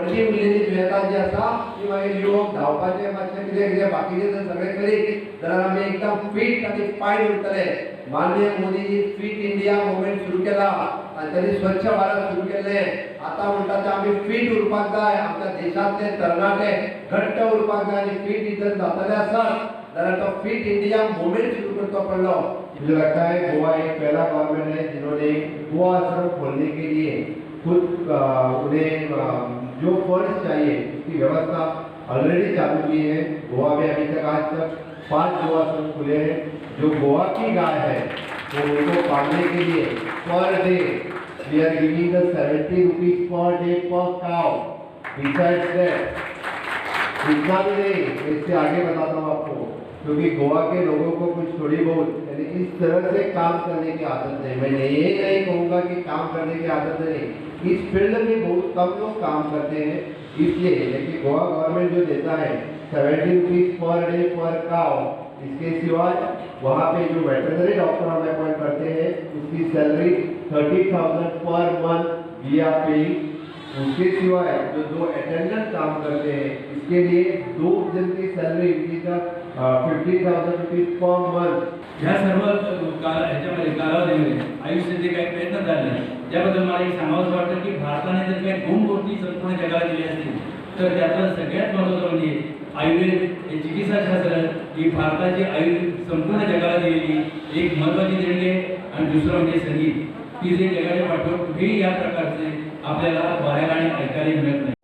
अर्दी उरलेली दुयेंतां जी आसा ती मागीर योग, धांवपाचें, मातशें कितें कितें बाकीचें जर सगळें करीत जाल्यार आमी एकदम फीट आनी फायन उरतले. माननीय मोदीजी फिट इंडिया मुवमेंट सुरू केला आनी त्यांनी स्वच्छ भारत सुरू केल्लें. आतां म्हणटा ते आमी फीट उरपाक जाय. आमच्या देशांतले तरणाटे घट्ट उरपाक जाय आनी फीट जर जातले आसत जाल्यार तो फिट इंडिया मुवमेंट सुरू करचो पडलो. मुझे लगता है गोवा एक पहला गवर्नमेंट है जिन्होंने गोवा आश्रम खोलने के लिए खुद उन्हें जो फंड्स चाहिए उसकी व्यवस्था ऑलरेडी चालू की है. गोवा में अभी तक आज तक पांच गोवा आश्रम खुले हैं. जो गोवा की गाय है, वो उनको पालने के लिए per day we are giving the ₹70 per day per cow. Besides that, इतना भी नहीं, मैं इससे आगे बताता हूँ आपको, क्योंकि गोवा के लोगों को कुछ थोड़ी बहुत यानी इस तरह से काम करने की आदत नहीं. मैं ये नहीं कहूँगा कि काम करने की आदत नहीं, इस फील्ड में बहुत कम लोग काम करते हैं इसलिए. लेकिन गोवा गवर्नमेंट जो देता है ₹70 per day per cow, इसके सिवाय वहाँ पे जो वेटरनरी डॉक्टर हम अपॉइंट करते हैं, उसकी salary 30,000 per month we are paying. उसके सिवाय जो दो अटेंडेंट काम करते हैं, इसके लिए दो जन की salary ₹15,000 per month. ह्या सर्व काल ह्याच्यामध्ये कालावधीमध्ये आयुषचे जे काही प्रयत्न झाले, त्याबद्दल मला एक सांगावंसं वाटतं की भारताने जर काही दोन गोष्टी संपूर्ण जगाला दिल्या असतील, तर त्यातलं सगळ्यात महत्त्वाचं म्हणजे आयुर्वेद हे चिकित्साशास्त्र ही भारताची संपूर्ण जगाला दिलेली एक महत्त्वाची देणगी आहे आणि दुसरं म्हणजे संगीत, की जे जगाच्या पाठीवर कुठेही या प्रकारचे आपल्याला पाहायला आणि ऐकायला मिळत नाही.